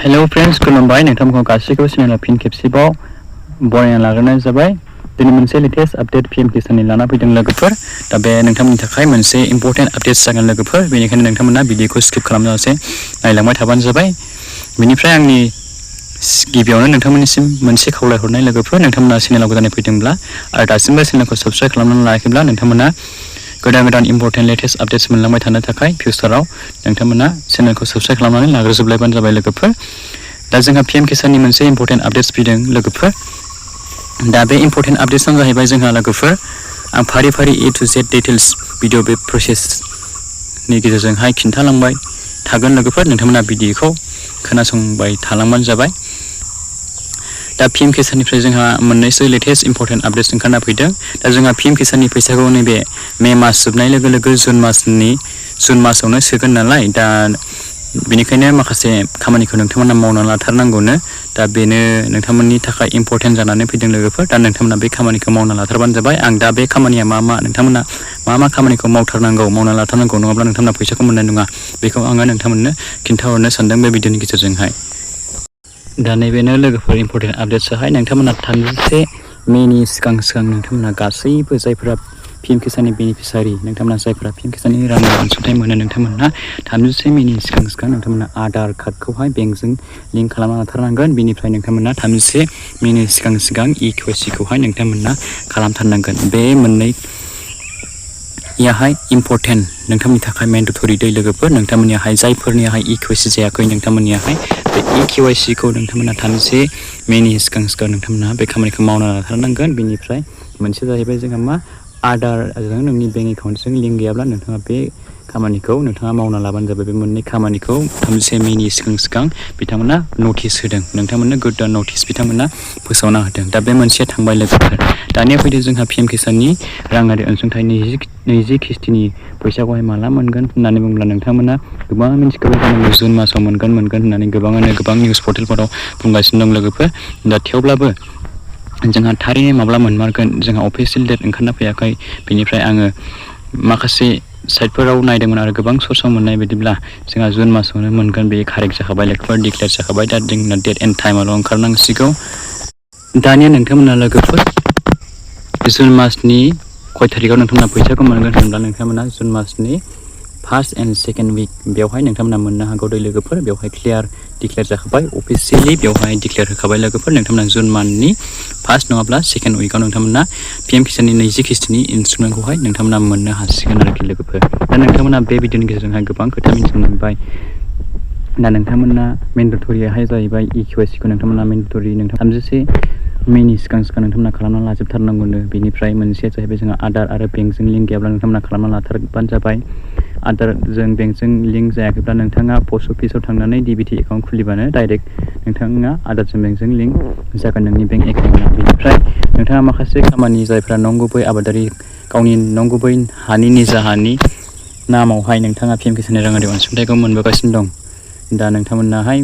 Hello friends खुलुमबाय नोंथांमोनखौ गासैखौबो चेनेलाव फिन खेबसेबाव बरायना लाग्रोनाय जाबाय। दिनै मोनसे लेटेस्ट आपडेट PM किसाननि लाना फैदों लोगोफोर। दा बे नोंथांमोननि थाखाय मोनसे इम्पोर्टेन्ट आपडेट जागोन लोगोफोर। बेनिखायनो नोंथांमोना भिडिअखौ स्किप खालामजासे नायलांबाय थाबानो जाबाय। बेनिफ्राय आंनि गिबियावनो नोंथांमोननिसिम मोनसे खावलायहरनाय लोगोफोर, नोंथांमोना चेनेलाव गोदानै फैदोंब्ला आरो दासिमबो चेनेलखौ साबस्क्राइब खालामनानै लायाखैब्ला नोंथांमोना गोदान इम्पोर्टेन्ट लेटेस्ट आपडेट्स मोनलांबाय थानो थाखाय फिउचाराव नोंथांमोना चेनेलखौ साबस्क्राइब खालामनानै लाग्रोजोबलायबानो जाबाय लोगोफोर। दा जोंहा PM किसाननि मोनसे इम्पोर्टेन्ट आपडेट्स फैदों लोगोफोर। दा बे इम्पोर्टेन्ट आपडेट्सआनो जाहैबाय जोंहा लोगोफोर, आं फारि फारि A to Z details video बे प्रसेसनि गेजेरजोंहाय खिन्थालांबाय थागोन लोगोफोर। नोंथांमोना भिडिअखौ खोनासंबाय थालांबानो जाबाय। दा PM किसाननिफ्राय जोंहा मोननैसो लेटेस्ट इम्पोर्टेन्ट आपडेट्स ओंखारना फैदों। दा जोंहा PM किसाननि फैसाखौ नैबे मे मास जोबनाय लोगो लोगो जुन मासावनो सोगोन नालाय, दा बेनिखायनो माखासे खामानिखौ नोंथांमोना मावना लाथारनांगौनो। दा बेनो नोंथांमोननि थाखाय इम्पोर्टेन्ट जानानै फैदों लोगोफोर। दा नोंथांमोना बे खामानिखौ मावना लाथारबानो जाबाय। आं दा बे खामानिया मा नोंथांमोना मा खामानिखौ मावना लाथारनांगौ, नङाब्ला नोंथांमोना फैसाखौ मोननाय नङा, बेखौ आङो नोंथांमोननो खिन्थाहरनो सानदों बे भिडिअनि गेजेरजोंहाय। दा नैबेनो लोगोफोर इम्पोर्टेन्ट आपडेट्सआहाय नोंथांमोना 31 मेनि सिगां नोंथांमोना गासैबो जायफोरा PM किसाननि बेनिफिसारि, नोंथांमोना जायफोरा PM किसाननि रांनि अनसुंथाइ मोनो, नोंथांमोना 31 मेनि सिगां नोंथांमोना आधार कार्डखौहाय बेंकजों लिंक खालामना लाथारनांगोन। बेनिफ्राय नोंथांमोना 31 मेनि सिगां e-KYC खौहाय नोंथांमोना खालामथारनांगोन। बे मोननैयाहाय इम्पोर्टेन्ट नोंथांमोननि थाखाय मेन्डेटरि दै लोगोफोर। नोंथांमोननियाहाय जायफोरनियाहाय e-KYC जायाखै, नोंथांमोननियाहाय बे e-KYC खौ नोंथांमोना 31 मेनि सिगां नोंथांमोना बे खामानिखौ मावना लाथारनांगोन। बेनिफ्राय मोनसे जाहैबाय जोंहा मा, आधारजों नोंनि बेंक एकाउन्टजों लिंक गैयाब्ला नोंथाङा बे खामानिखौ मावना लाबानो जाबाय। बे मोननै खामानिखौ 31 मेनि सिगां बिथांमोना नटिस होदों, नोंथांमोननो गोदान नटिस बिथांमोना फोसावना होदों। दा बे मोनसेया थांबाय लोगोफोर। दानिया फैदो जोंहा PM किसाननि राङारि अनसुंथाइ 20 किस्तिनि फैसाखौहाय माला मोनगोन होननानै बुङोब्ला नोंथांमोना गोबां मिन्थिखाबाय जानांगौ जुन मासाव मोनगोन होननानै गोबाङानो गोबां निउस पर्टेलफोराव बुंगासिनो दं लोगोफोर। दा थेवब्लाबो जोंहा थारैनो माब्ला मोनमारगोन, जोंहा अफिसियेल डेट ओंखारना फैयाखै। बेनिफ्राय आङो माखासे साइटफोराव नायदोंमोन आरो गोबां सर्सआव मोननाय बायदिब्ला जोंहा जुन मासावनो मोनगोन, बे कारेक्ट जाखाबाय लोगोफोर, डिक्लेयार जाखाबाय। दा जोंना डेट एन्ड टाइमाल' ओंखारनांसिगौ। दानिया नोंथांमोना लोगोफोर जुन मासनि खय थारिखआव नोंथांमोना फैसाखौ मोनगोन होनब्ला नोंथांमोना जुन मासनि 1st and 2nd उइक बेवहाय नोंथांमोना मोननो हागौ दै लोगोफोर। बेवहाय डिक्लेयार जाखाबाय, अफिसियेलि बेवहाय डिक्लेयार होखाबाय लोगोफोर। नोंथांमोना जुन मान्थनि 1st नङाब्ला 2nd उइकआव नोंथांमोना PM किसाननि 20 किस्तिनि इन्सट्रुमेन्टखौहाय नोंथांमोना मोननो हासिगोन आरोखि लोगोफोर। दा नोंथांमोना बे भिडिअनि गेजेरजोंहाय गोबां खोथा मिथिनो मोनबाय। दा नोंथांमोना मेन्डेटरियाहाय जाहैबाय e-KYC खौ नोंथांमोना मेन्डेटरि 31 मेनि सिगां नोंथांमोना खालामना लाजोबथारनांगौनो। बेनिफ्राय मोनसेया जाहैबाय जोंहा आधार आरो बेंकजों लिंक गैयाब्ला नोंथांमोना खालामना लाथारबानो जाबाय। आधारजों बेंकजों लिंक जायाखैब्ला नोंथाङा पस्ट अफिसाव थांनानै DBT एकाउन्ट खुलिबानो डाइरेक्ट नोंथाङा आधारजों बेंकजों लिंक जागोन नोंनि बेंक एकाउन्टआ। बेनिफ्राय नोंथाङा माखासे खामानि जायफ्रा नंगुबै आबादारि, गावनि नंगुबै निजा हानि नामावहाय नोंथाङा PM किसाननि राङारि अनसुंथाइखौ मोनबोगासिनो दं। दा नोंथांमोनाहाय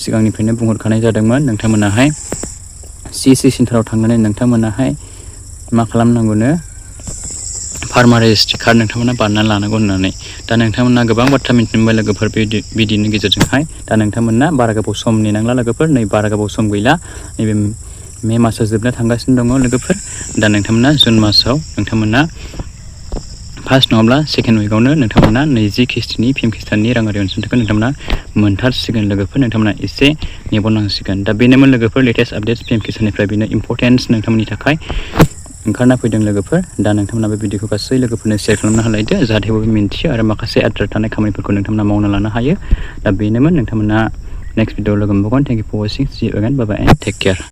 सिगांनिफ्रायनो बुंहरखानाय जादोंमोन, नोंथांमोनाहाय CSC सेन्टाराव थांनानै नोंथांमोनाहाय मा खालामनांगौनो, फार्मार रेजिस्ट्रि कार्ड नोंथांमोना बानायनानै लानांगौ होननानै। दा नोंथांमोना गोबां बाथ्रा मिथिनो मोनबाय लोगोफोर बे भिडिअनि गेजेरजोंहाय। दा नोंथांमोना बारा गोबाव सम नेनांला लोगोफोर, नै बारा गोबाव सम गैला। नैबे मे मासआ जोबना थांगासिनो दङ लोगोफोर। दा नोंथांमोना जुन मासाव नोंथांमोना 1st नङाब्ला 2nd उइकआवनो नोंथांमोना 20 किस्तिनि PM किसाननि राङारि अनसुंथाइखौ नोंथांमोना मोनथारसिगोन लोगोफोर। नोंथांमोना एसे नेबावनांसिगोन। दा बेनोमोन लोगोफोर लेटेस्ट आपडेट्स PM किसाननिफ्राय, बेनो इम्पोर्टेन्स नोंथांमोननि थाखाय ओंखारना फैदों लोगोफोर। दा नोंथांमोना बे भिडिअखौ गासै लोगोफोरनो शेयार खालामना होलायदो, जाहाथे बयबो मिन्थियो आरो माखासे आद्रा थानाय खामानिफोरखौ नोंथांमोना मावना लानो हायो। दा बेनोमोन, नोंथांमोना नेक्स्ट भिडिअआव लोगो मोनबावगोन। Thank you for watching, see you again, bye bye and take care.